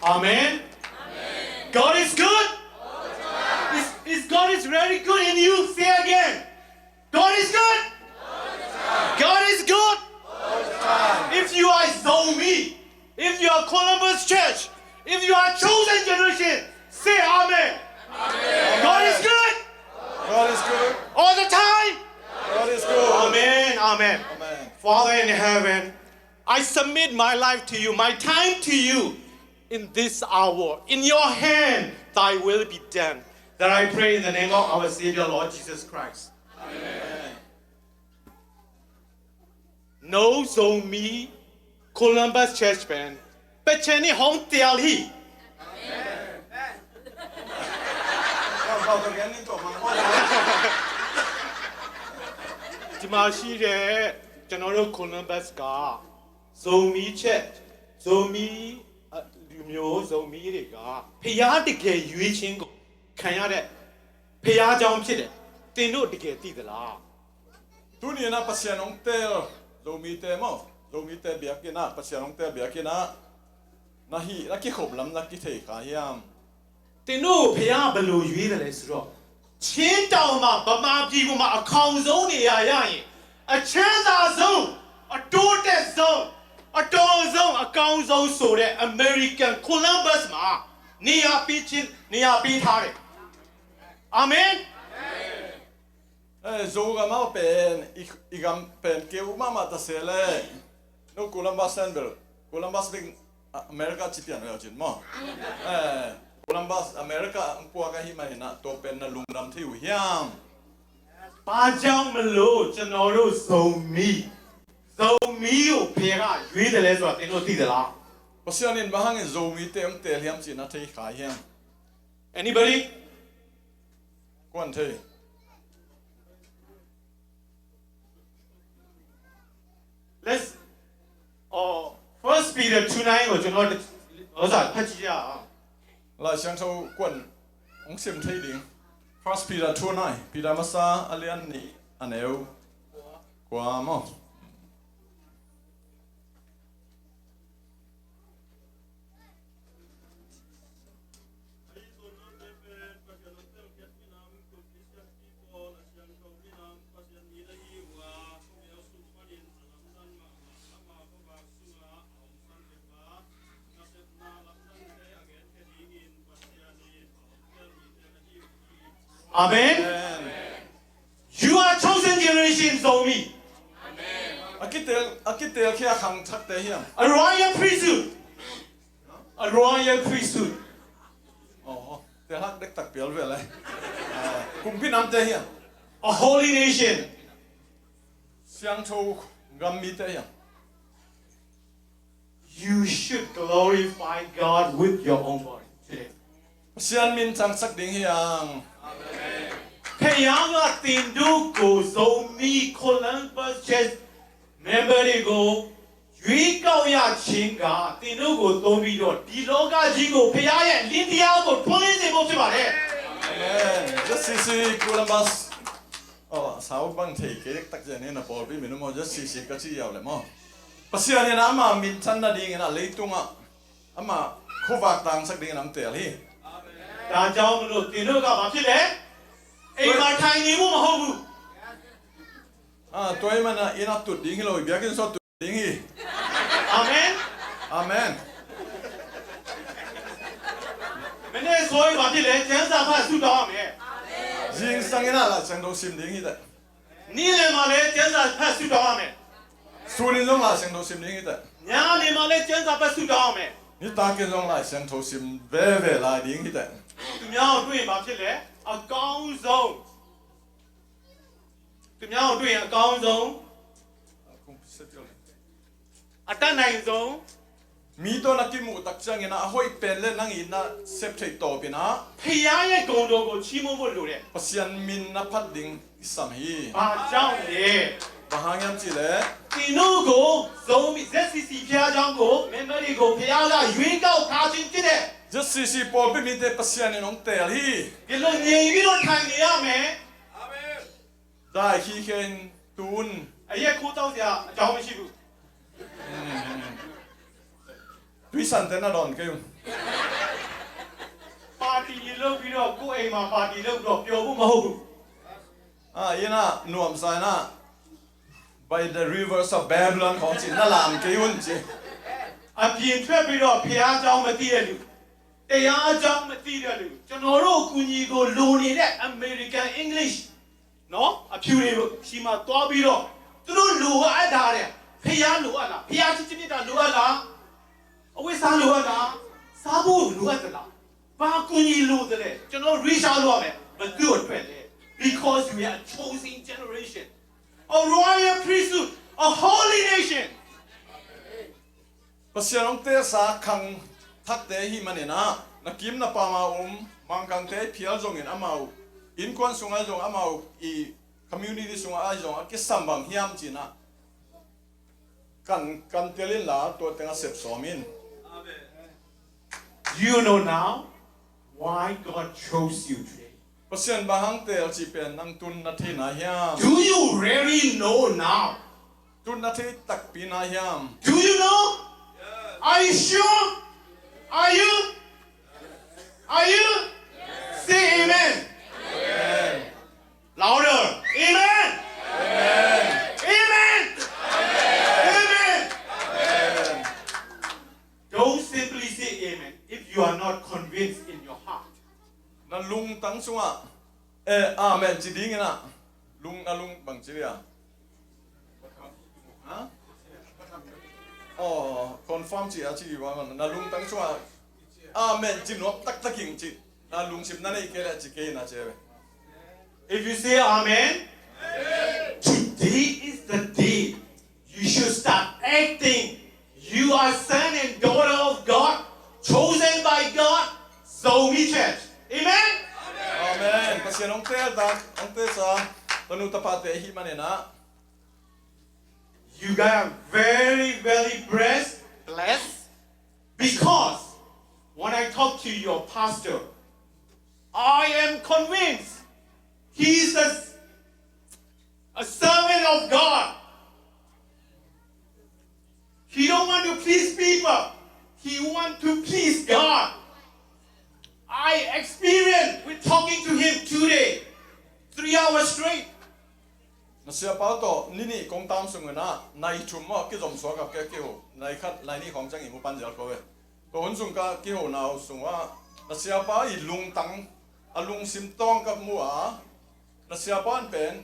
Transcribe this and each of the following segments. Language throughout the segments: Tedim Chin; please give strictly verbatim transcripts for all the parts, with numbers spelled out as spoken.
Amen. God is good. Is, is God is very good in you. Say again. God is good. God is good. If you are Zomi, if you are Columbus Church, if you are chosen generation, say amen. God is good. God is good. All the time. God is good. Amen. Amen. Amen. Father in heaven, I submit my life to you, my time to you in this hour. In your hand, thy will be done. That I pray in the name of our Savior, Lord Jesus Christ. Amen. No Zomi Columbus Church pen ပချဲ့န့ၣ် hong tial hi. ဒီမှာရှိတဲ့ ကျွန်တော်တို့ Columbus က Zomi Church, Zomi အလူမျိုး Zomi တွေက ဘုရားတကယ်ရွေးခြင်းကိုခံရတဲ့ ဘုရားကျောင်းဖြစ်တယ်။ သင်တို့တကယ်သိသလား။ Tuni in ah Pasian hong teel Zomite maw, Zomite biakinn ah, Pasian hong teel biakinn ah na hih, na kikhop lam na kithei kha hiam? သင်တို့ကိုဘုရားဘယ်လိုရွေးတယ်လဲဆိုတော့ ချင်းတောင်မှာ ဗမာပြည်ပေါ်မှာ အခေါင်ဆုံးနေရာရရင် အချမ်းသာဆုံး၊ အတိုးတက်ဆုံး၊ အတော်ဆုံး၊ အကောင်းဆုံးဆိုတဲ့ American Columbus မှာ နေရာပေးခြင်း၊ နေရာပေးထားတယ်။ အာမင်။ Eh, Zogam ah pen, i, i gam pen keu mahmah ta se leh, no Columbus Sandville, Columbus ding, ah, America ci pian ve cin maw. Eh, Columbus America ang puak ahih manin ah, tua pen na lungdam thei uh hiam? ဘာကြောင့်မလို့ ကျွန်တော်တို့ Zomi, Zomi ကို ဘုရားက ရွေးတယ်လဲဆိုတာ သင်တို့ သိသလား။ Pasian in bang hangin Zomite hong teel hiam cih na thei kha hiam? Anybody? Kuan thei. Let's, oh, First Peter two nine ကို ကျွန်တော် ဥစ္စာ ဖတ်ကြည့်ရအောင်။ Lai Siangtho kuan hong sim thei ding. First Peter two nine, Peter masa a lian nih, a neu kua maw. Amen. You are chosen generation, Zomi. A kiteel, a kiteel khia khangthakte hiam? A royal priesthood. A royal priesthood. Oh, te hak dektak pial ve le. Ah, kumpi namte hiam? A holy nation. Siangtho gam mite hiam? You should glorify God with your own body today. Pasian min thangsak ding hi hang. Amen. ဘုရားက သင်တို့ကို Zomi Columbus Church member တွေကို ရွေးကောက်ရခြင်းက သင်တို့ကို သုံးပြီးတော့ ဒီလောကကြီးကို ဘုရားရဲ့ လင်းတရားကို ထွန်းလင်းစေဖို့ ဖြစ်ပါတယ်။ Amen. ZCC Columbus. Oh, sau bang thei kei dektak zen in a pawlpi min um aw, ZCC ka ci yau le maw. Pasian in ama minthan nadingin a leitungah ama khuavak tangsak dingin a hong teel hi. ဒါကြောင့်မလို့ သင်တို့က ဘာဖြစ်လဲ။ အိမ်မှာ ထိုင်နေဖို့ မဟုတ်ဘူး။ Ah, tua ahih manin ah, inn ah tut ding hi lo hi, biakinn sung ah tut ding hi. Amen. Amen. မနက်စောစော ဘာဖြစ်လဲ။ ကျမ်းစာဖတ် ဆုတောင်းရမယ်။ Zingsang in ah Lai Siangtho sim ding hi teh. နေ့လယ်မှာလည်း ကျမ်းစာဖတ် ဆုတောင်းရမယ်။ Sun in zong Lai Siangtho sim ding hi teh. ညနေမှာလည်း ကျမ်းစာဖတ် ဆုတောင်းရမယ်။ Nitak in zong Lai Siangtho sim veve lai ding hi teh. သူများကိုတွေ့ရင် ဘာဖြစ်လဲ။ အကောင်းဆုံး။ သူများကိုတွေ့ရင် အကောင်းဆုံး။ အတတ်နိုင်ဆုံး။ Mi tawh na kimuh tak ciangin ah, a hoih pen le nang in na sep theih tawpin ah, ဘုရားရဲ့ ဂုဏ်တော်ကို ချီးမွမ်းဖို့ လိုတယ်။ Pasian min na phat ding kisam hi. ဘာကြောင့်လဲ။ Bang hang hiam cih leh. သင်တို့ကို Zomi ZCC ဘုရားကျောင်းကို member တွေကို ဘုရားက ရွေးကောက်ထားခြင်း ဖြစ်တယ်။ ZCC pawlpi mite Pasian in hong teel hi. ဒီလို ငြိမ်ပြီးတော့ ထိုင်နေရမယ်။ Dai khikhe in tun. အရက် ခူးသောက်စရာ အကြောင်းမရှိဘူး။ Tuisan te na dawn kei ung. လုပ်ပြီးတော့ ကိုယ့်အိမ်မှာ ပါတီလုပ်ပြီးတော့ ပျော်ဖို့မဟုတ်ဘူး။ အာ, ယနာ, nuam sa ina, by the rivers of Babylon ခေါ်ချင်, နလာမ်ကယုန်ချင်. အပြင်ထွက်ပြီးတော့ ဘုရားအကြောင်းမသိတဲ့လူ, တရားအကြောင်းမသိတဲ့လူ, ကျွန်တော်တို့အကူအညီကိုလိုနေတဲ့ American English နော်, အဖြူတွေဆီမှာသွားပြီးတော့ သူတို့လိုအပ်တာတဲ့, ဘုရားလိုအပ်လား? ဘုရားချစ်ခြင်းမေတ္တာလိုအပ်လား? အဝတ်စားလိုအပ်လား? စားဖို့လိုအပ်သလား? ဘာအကူအညီလိုသလဲ? ကျွန်တော် reach out လုပ်ရမယ်. ဘယ်သူ့အတွက်လဲ? Because we are a chosen generation, a royal priesthood, a holy nation. Pasian hong teelsa khang thakte ahih manin ah, na kim na pam a om Mangkangte phial zongin amau innkuan sungah zong, amau i community sungah ahi zong a kisam bang hiam ci-in ah kan, kan tel inla, tua teng a sep sawm in. You know now why God chose you today. Pasian bang hang teel cih pen nang tun na thei na hiam? Do you really know now? Tun na thei takpi na hiam? Do you know? Are you sure? Are you? Are you? Say amen. Louder. Amen. Amen. Amen. Don't simply say amen if you are not convinced in your heart. Na lungtang sungah, eh, amen ci dingin ah, lung, na lung bang ci dia? Ha? Oh, confirm ci a ci, na lungtang sungah amen ci nuam taktak ing ci. Na lungsim na neih kei leh ci kei na ci ve. If you say amen, today is the day you should start acting. You are son and daughter of God, chosen by God, Zomi Church. Amen. Amen. Pasian hong teel tak, hong teelsa tanu tapate ahih manin ah, you guys are very, very blessed, blessed, because when I talk to your pastor, I am convinced he is a, a servant of God. He don't want to please people. He want to please God. I experienced with talking to him today, three hours straight. Na siapa tawh ni nih kong tam sungin ah, nai thum maw kizom suak a, kei kiho, nai khat, nai nih khawng ciang i mu pan zial ko ve. Tua hun sung ka kiho nau sungah, na siapa i lungtang, a lungsim tawng ka mu a, na siapa in pen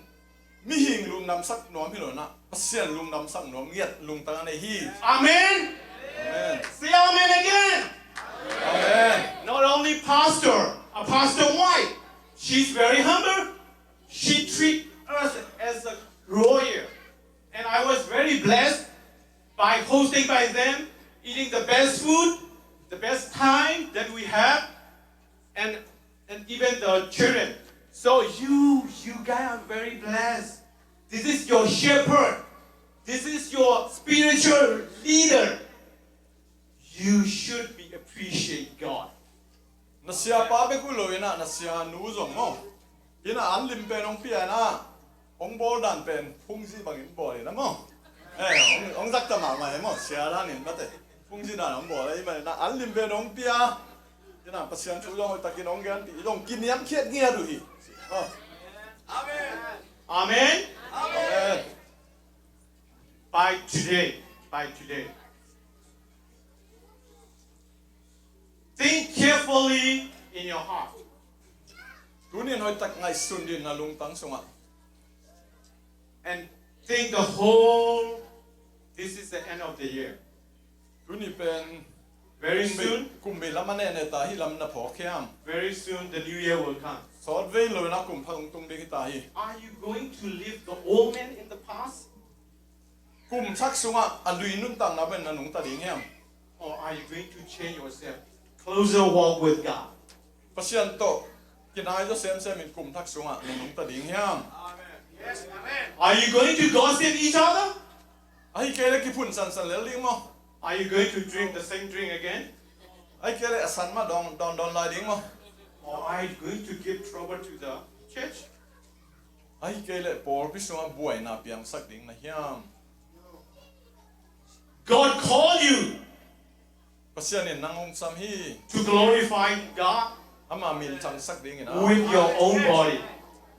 mihing lungdamsak nuam hi lo-in ah, Pasian lungdamsak nuam ngiat lungtang a nei hi. Amen. Amen. Say amen again. Amen. Not only pastor, a pastor wife, she's very humble. She treat us as a royal. And I was very blessed by hosting by them, eating the best food, the best time that we have, and, and even the children. So you, you guys are very blessed. This is your shepherd. This is your spiritual leader. You should be appreciate God. Na siapa bek uh lo-in ah, na sianu zong maw, in ah an lim pen hong pia in ah, hong bawl dan pen phungzi bangin bawl in ah maw. Eh, hong, hong zakta mahmah e maw, sia danin mate. Phungzi dan hong bawl e, i man in ah an lim pen hong pia. In ah Pasian thu zong hoihtakin hong genpih, i zong kiniamkhiat ngiat uh hi. Oh. Amen. Amen. Amen. By today, by today, think carefully in your heart. Tuni-in hoihtak ngaihsun dih na lungtang sungah. And think the whole, this is the end of the year. Tuni pen very soon, kum bei lam a nehneh ta hi lam na phawk hiam? Very soon the new year will come. Sawt vei lo-in ah kum thak hong tung ding hi ta hi. Are you going to leave the old man in the past? Kum thak sungah a lui nuntakna pen na nungta ding hiam? Or are you going to change yourself? Closer walk with God. Pasian tawh kinai zaw semsem in kum thak sungah na nungta ding hiam? Amen. Yes, amen. Are you going to gossip each other? Ahi kei leh kiphun sansan lel ding maw? Are you going to drink the same drink again? Ahi kei leh a san mah dawn dawn lai ding maw? Or are you going to give trouble to the church? Ahi kei leh pawlpi sungah buaina piangsak ding na hiam? God called you. Pasian in nang hong sam hi. To glorify God. Ama min thangsak dingin a, with your own body.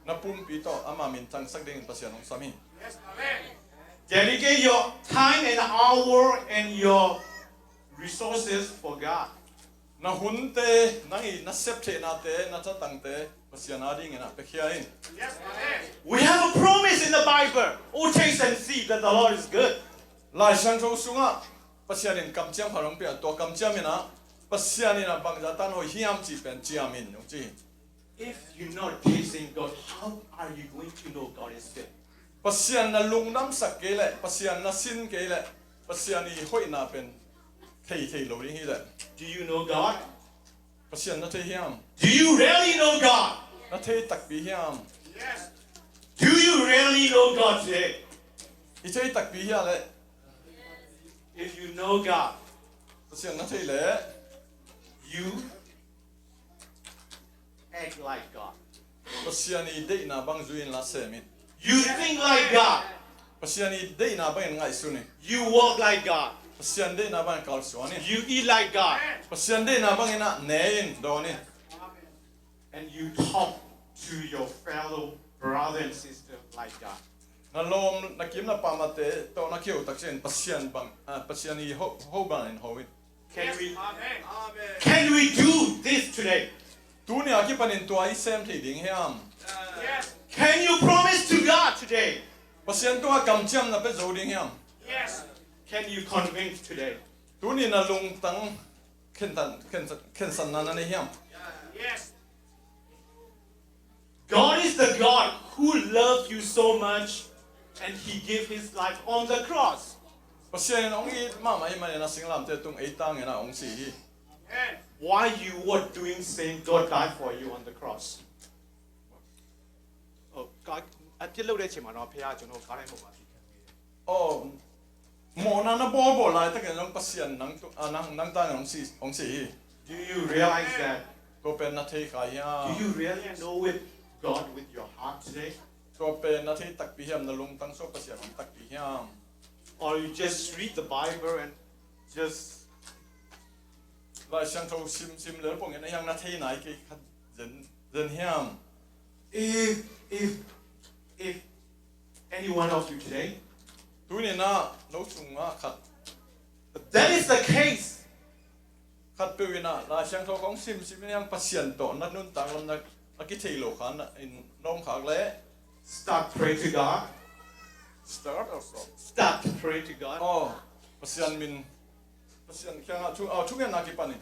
Na pumpi tawh ama min thangsak dingin Pasian hong sam hi. Dedicate your time and hour and your resources for God. Na hunte, nang i na sep theihnate, na thatangte Pasian a dingin a piakhia in. We have a promise in the Bible. Oh, taste and see that the Lord is good. Lai Siangtho sungah Pasian in kamciam khat hong pia, tua kamciam in a Pasian in a bangzah tan hoih hiam cih pen ciam in hong ci hi. If you're not tasting God, how are you going to know God is good? Pasian na lungdamsak kei leh, Pasian na sin kei leh, Pasian i hoihna pen thei thei lo ding hi leh. Do you know God? Pasian na thei hiam? Do you really know God? Na thei takpi hiam? Do you really know God today? I thei takpi hia leh? If you know God, Pasian na thei leh, you act like God. Pasian i deihna bang zui in la sem in. You think like God. Pasian i deihna bangin ngaihsun in. You walk like God. Pasian deihna bangin kalsuan in. You eat like God. Pasian deihna bangin a ne in, dawn in. And you talk to your fellow brother and sister like God. Na lawm, na kim, na pamate tawh na kihou takciangin Pasian bang, ah, Pasian i ho, ho bangin ho in. Can we, can we do this today? Tuni a kipanin tua i sem thei ding hiam? Can you promise to God today? Pasian tungah kamciam na pia zo ding hiam? Can you convince today? Tuni na lungtang khentan, khen, khensanna na nei hiam? God is the God who loved you so much and he gave his life on the cross. Pasian in hong it mahmah ahih manin a singlamteh tung ei tangin a hong si hi. Why you were doing sin, God died for you on the cross. Oh, God, အပြစ်လုပ်တဲ့အချိန်မှာတော့ ဘုရားကျွန်တော်ကိုကားထဲမှာပါ Aw, mawhna na bawlbawl laitakin zong Pasian nang tu, ah, nang, nang tangin hong si, hong si hi. Do you realize that? Tua pen na thei kha hiam? Do you really know with God with your heart today? Tua pen na thei takpi hiam, na lungtang sungah Pasian hong takpi hiam? Or you just read the Bible and just Lai Siangtho sim, sim lel pongin a hiang na thei nai kei khat zen, zen hiam? If, if, if any one of you today, tuni na no sungah khat, that is the case. Khat peuh in a Lai Siangtho kong sim, sim in a hiang Pasian tawh na nuntak lam na, na kithei lo kha na in na om khak leh. Start pray to God. Start also. Start pray to God. Aw, Pasian min, Pasian kiangah thu, aw, thungetna kipanin.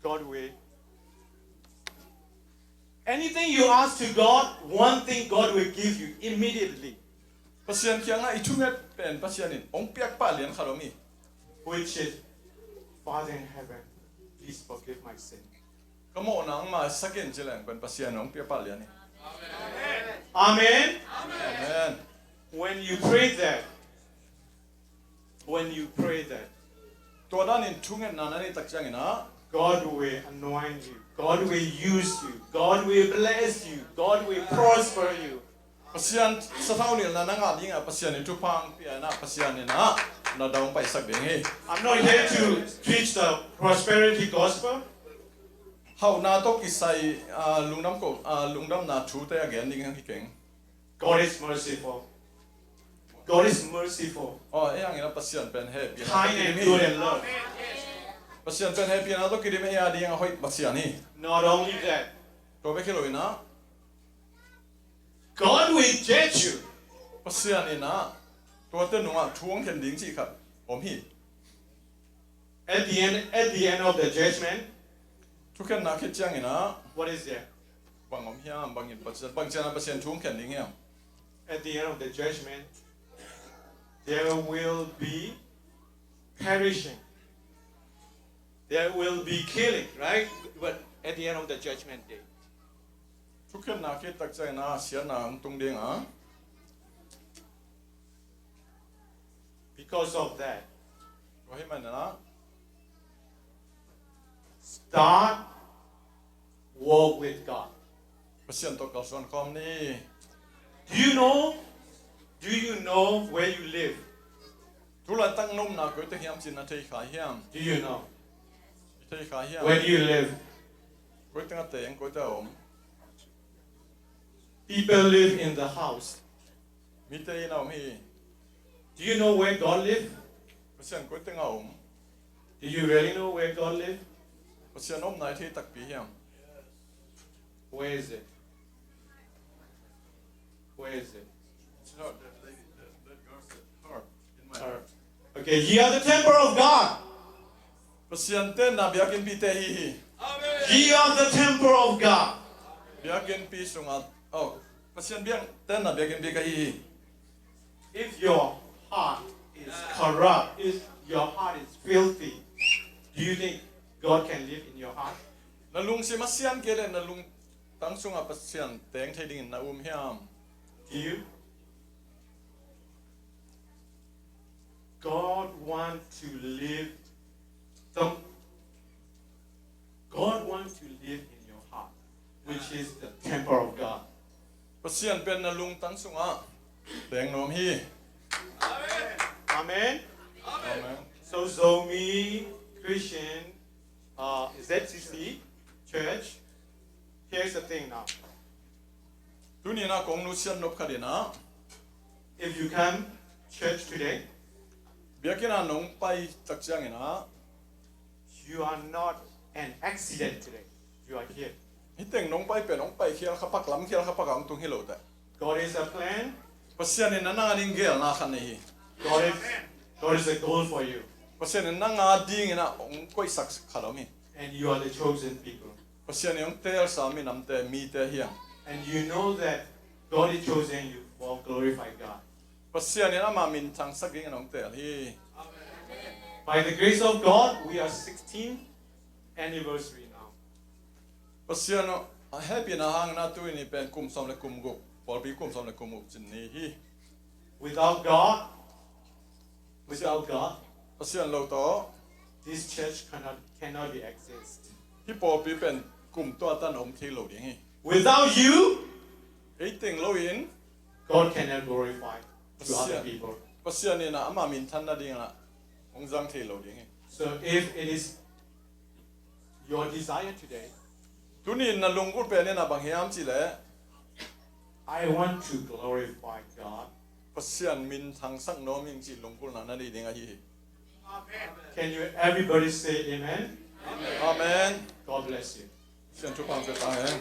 God will. Anything you ask to God, one thing God will give you immediately. Pasian kiangah i thunget pen Pasian in hong piak pah lian khat om hi. Which is, Father in heaven, please forgive my sin. Ka mawhna hong maisak in ci leng pen Pasian in hong piak pah lian hi. Amen. Amen. When you pray that, When you pray that, tua danin thungetna na neih tak ciangin ah, God will anoint you. God will use you. God will bless you. God will prosper you. Pasian sathau nilhna na ngah dingah Pasian in thupha hong pia in ah, Pasian in ah na dang paisak ding hi. I'm not here to preach the prosperity gospel. Hauhna tawh kisai, ah, lungdam ko, ah, lungdamna thute a gen ding hi keng. God is merciful. God is merciful. Oh, ei hangin ah Pasian pen hehpihna tawh kidim hi. Kind and good and love. Pasian pen hehpihna tawh kidim hi, a ding a hoih Pasian hi. Not only that. Tua bek hi lo in ah, God will judge you. Pasian in ah tuate nungah thu hong khen ding cih khat om hi. At the end, at the end of the judgment, thukhenna khit ciangin ah, what is there? Bang om hiam, bangin Pasian, bang ciangin ah Pasian thu hong khen ding hiam? At the end of the judgment, there will be perishing. There will be killing, right? But at the end of the judgment day, thukhenna khit tak ciangin ah siatna hong tung ding a. Because of that, tua ahih manin ah, start walk with God. Pasian tawh kalsuan khawm ni. Do you know? Do you know where you live? Tulaitak na omna koi tak hiam cih na thei kha hiam? Do you know? I thei kha hiam? Where do you live? Koi teng a teng, koi teng a om. People live in the house. Mite inn a om hi. Do you know where God live? Pasian koi teng a om? Do you really know where God live? Pasian omna i thei takpi hiam? Where is it? Where is it? It's not that lady, that, that girl said her in my heart. Okay, ye are the temple of God. Pasian tenna biakinnpi te hi hi. Ye are the temple of God. Biakinnpi sungah, oh, Pasian biak, tenna biakinnpi ka hi hi. If your heart is corrupt, if your heart is filthy, do you think God can live in your heart? Na lungsim a siam kei leh na lungtang sungah Pasian teng thei dingin na um hiam? Do you? God want to live the, God want to live in your heart, which is the temple of God. Pasian pen na lungtang sungah teng nuam hi. Amen. Amen. So Zomi Christian, uh, Z C C Church, here's the thing now. Tuni-in ah kong nusiat nop khat in ah, if you come church today, biakinn ah nong pai tak ciangin ah, you are not an accident today. You are here. Hih teng nong pai pen hong pai khial kha pak, lam khial kha pak a hong tung hi lo teh. God is a plan. Pasian in na nang a ding gelna khat nei hi. God is, God is a goal for you. Pasian in nang a dingin ah hong koihsak khat om hi. And you are the chosen people. Pasian in hong teelsa minamte, mite hi hang. And you know that God is choosing you for glorify God. Pasian in ama minthangsak dingin hong teel hi. By the grace of God, we are sixteenth anniversary now. Pasian a hehpihna hangin ah tuni pen kum sawm le kum guk, pawlpi kum sawm le kum guk cin ni hi. Without God, without God, Pasian lo tawh, this church cannot, cannot be exist. Hih pawlpi pen kum tua tan om thei lo ding hi. Without you, ei teng loin, God cannot glorify to other people. Pasian in ah ama minthan nadingin ah hong zang thei lo ding hi. So if it is your desire today, tuni-in na lunggulh pen in ah bang hiam cih leh, I want to glorify God. Pasian minthangsak nuam ing cih lunggulhna na nei ding ahi hi. Can you everybody say amen? Amen. God bless you. Pasian thupha pia ta hen.